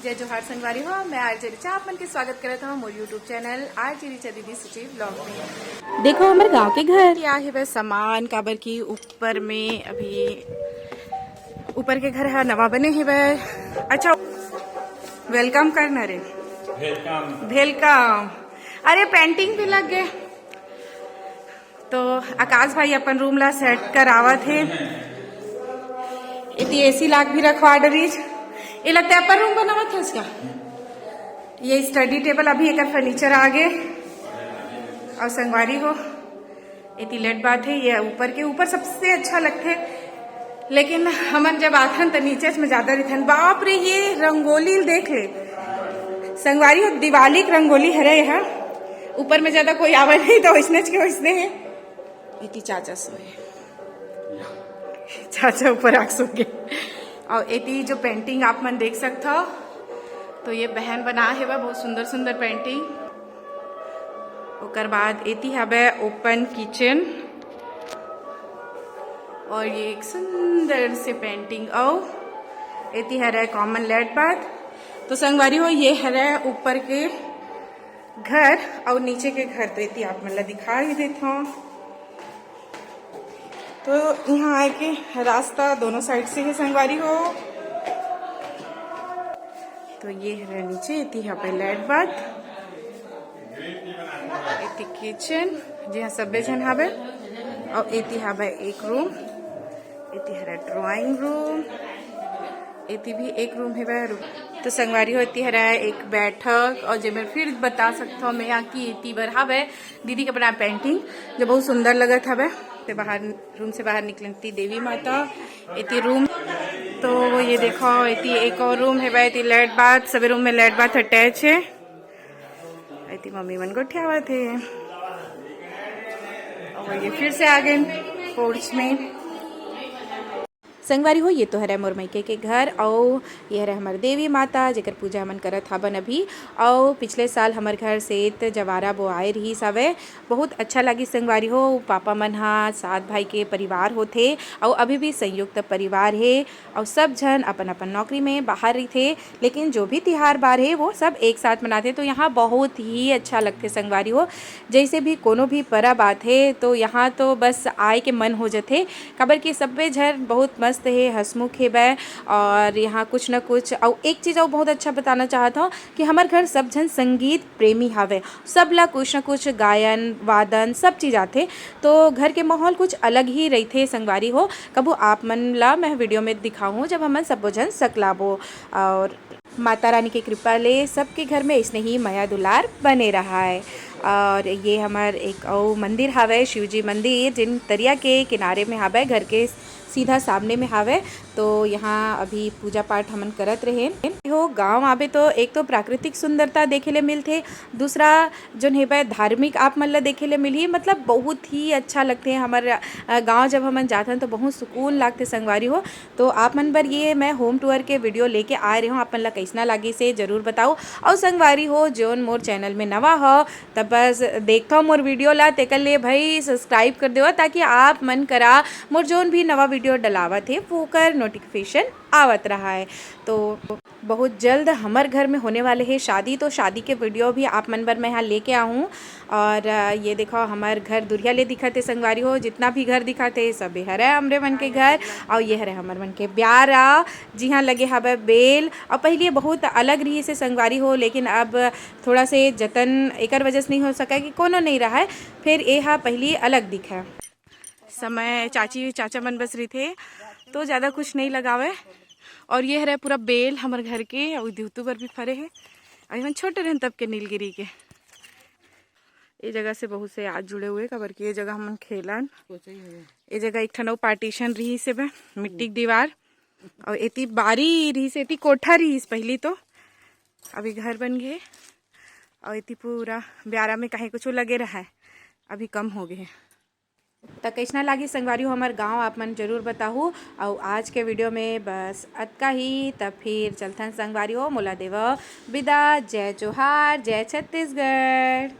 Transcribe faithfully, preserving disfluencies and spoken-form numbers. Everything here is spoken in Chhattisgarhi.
जय जोहार संगवारी हो, मैं आरजे रिचा आप मन के स्वागत करत हूँ मोर YouTube चैनल आरजे रिचा दीदी सुची ब्लॉग में। देखो हमर गांव के घर। ये आहे बस सामान, काबर की ऊपर में अभी ऊपर के घर ह नवा बने हे बे। अच्छा, वेलकम करना रे। वेलकम। वेलकम। अरे, पेंटिंग भी लग गए। तो आकाश भाई अपन रूम ला सेट करावत हे। इति एसी लाग भी रखवा डरीज। ये लगता है अपन रूम बनावत है इसका। ये स्टडी टेबल, अभी एकर फर्नीचर आ गए। और संगवारी हो, इति लेट बात है, ये ऊपर के ऊपर सबसे अच्छा लगथे। लेकिन हमन जब आथन त नीचे में ज्यादा रहिथन। बाप रे, ये रंगोली देख ले संगवारी हो, दिवाली के रंगोली हरे ह। ऊपर में ज्यादा कोई आवे नहीं, तो वैसने के वैसने है। इति चाचा सोए, चाचा ऊपर आके सो गए। और इति जो पेंटिंग आप मन देख सकत हो, तो ये बहन बना हे बा बहुत सुंदर सुंदर पेंटिंग। ओकर बाद एती हबे ओपन किचन, और ये एक सुंदर से पेंटिंग। और एती हरे कॉमन लेट बाथ। तो संगवारी हो, ये हरे ऊपर के घर और नीचे के घर, तो एती आप मन ला दिखा ही देत हूँ। तो यहाँ आए के रास्ता दोनों साइड से है संगवारी हो। तो ये हरे नीचे, एती हबे लेट बाथ, एती किचन, जिहाँ सब्बे झन हबे, और एती हबे एक रूम, एती हरे ड्राइंग रूम, एती भी एक रूम हेबे। तो संगवारी हो, एती हरे एक बैठक, और जेमे फिर बता सकत हूँ मैं यहाँ की एती बर हबे दीदी के बना पेंटिंग, जो बहुत सुंदर लगत हबे। ते बाहर, रूम से बाहर निकलती देवी माता, एती रूम। तो ये देखो, एती एक और रूम हेबे, एती लेट बाथ, सभी रूम में लेट बाथ अटैच है। एती मम्मी मन गोठियावत हे। और ये फिर से आ गए पोर्च में। संगवारी हो, ये तो हरे मोर मइके के घर, अउ ये हरे हमर देवी माता, जेकर पूजा हमन करत हाबन अभी। अउ पिछले साल हमर घर से त जवारा बोआए रिहिस हवे, बहुत अच्छा लागिस संगवारी हो। पापा मन हा सात भाई के परिवार होथे, अउ अभी भी संयुक्त परिवार हे, अउ सब झन अपन-अपन नौकरी में बाहर रहिथे, लेकिन जो भी तिहार बार हे, वो सब एक साथ मनाथे। तो यहाँ बहुत ही अच्छा लगथे संगवारी हो। जैसे भी कोनो भी परब आथे, तो यहाँ तो बस आए के मन हो जथे, काबर कि सब्बे झन बहुत मस्त हे, हंसमुख हेबे, और यहाँ कुछ न कुछ। अउ एक चीज अउ बहुत अच्छा बताना चाहत हूँ कि हमर घर सब झन संगीत प्रेमी हावे, सब ला कुछ न कुछ गायन वादन सब चीज आथे, तो घर के माहौल कुछ अलग ही रहिथे संगवारी हो। कभू आप मन ला मैं वीडियो में दिखाहूँ, जब हमन सब्बो झन सकलाबो। और माता रानी के कृपा ले सबके घर में अइसने ही मया दुलार बने रहाय। और ये हमर एक अउ मंदिर हावय, शिव जी मंदिर, जेन तरिया के किनारे में हावय, घर के सीधा सामने में हावय। तो यहाँ अभी पूजा पाठ हमन करत रहे हो। गांव आबे तो एक तो प्राकृतिक सुंदरता देखे ले मिलथे, दूसरा जोन हेबे धार्मिक आप मन ला देखे ले मिलही, मतलब बहुत ही अच्छा लगथे हमर, अ, गांव जब हमन जाथन तो बहुत सुकून लागथे संगवारी हो। तो आप मन बर ये मैं होम टूर के वीडियो लेके आए रहे हूँ, आप मन ला कैसना लागिस हे जरूर बताओ। अउ संगवारी हो, जोन मोर चैनल में नवा हो, तब बस देखथव मोर वीडियो ला, तेकर ले भाई सब्सक्राइब कर देवा, ताकि आप मन करा मोर जोन भी नवा वीडियो डलावत हे, ओकर नोटिफिकेशन आवत रहा है। तो बहुत जल्द हमर घर में होने वाले हे शादी, तो शादी के वीडियो भी आप मन बर मैं यहाँ लेके आहूँ। और अ, ये देखो, हमर घर दुरिहा ले दिखत हे संगवारी हो, जितना भी घर दिखत हे, सबे हरे हमरे मन के घर। और ये हरे हमर मन के ब्यारा, जिहाँ लगे हवे बेल। और पहले बहुत अलग रहिस हे संगवारी हो, लेकिन अब थोड़ा से जतन एकर वजह से नहीं हो सका कि कोनो नहीं रहा है, फिर ये हा पहली अलग दिखे। समय चाची चाचा मन बस रहिथे, तो ज़्यादा कुछ नहीं लगावे। और ये हरे पूरा बेल हमर घर के, अउ दूतू बर भी फरे हे। अउ हमन छोटे रहन तब के नीलगिरी के, ये जगह से बहुत से याद जुड़े हुए, काबर कि ये जगह हमन खेलन। ये जगह एक ठन अउ पार्टीशन रहिस हे बे, मिट्टी के दीवार, अउ एती बारी रहिस, एती कोठा रहिस पहली तो, अभी घर बन गए। अउ एती पूरा ब्यारा में कहीं कुछ लगे रहा है, अभी कम हो गए। त कइसना लागिस संगवारी हो हमर गांव, आप मन जरूर बताहू। अउ आज के वीडियो में बस अतका ही, त फिर चलथन संगवारी हो, मोला देव बिदा। जय जोहार, जय छत्तीसगढ़।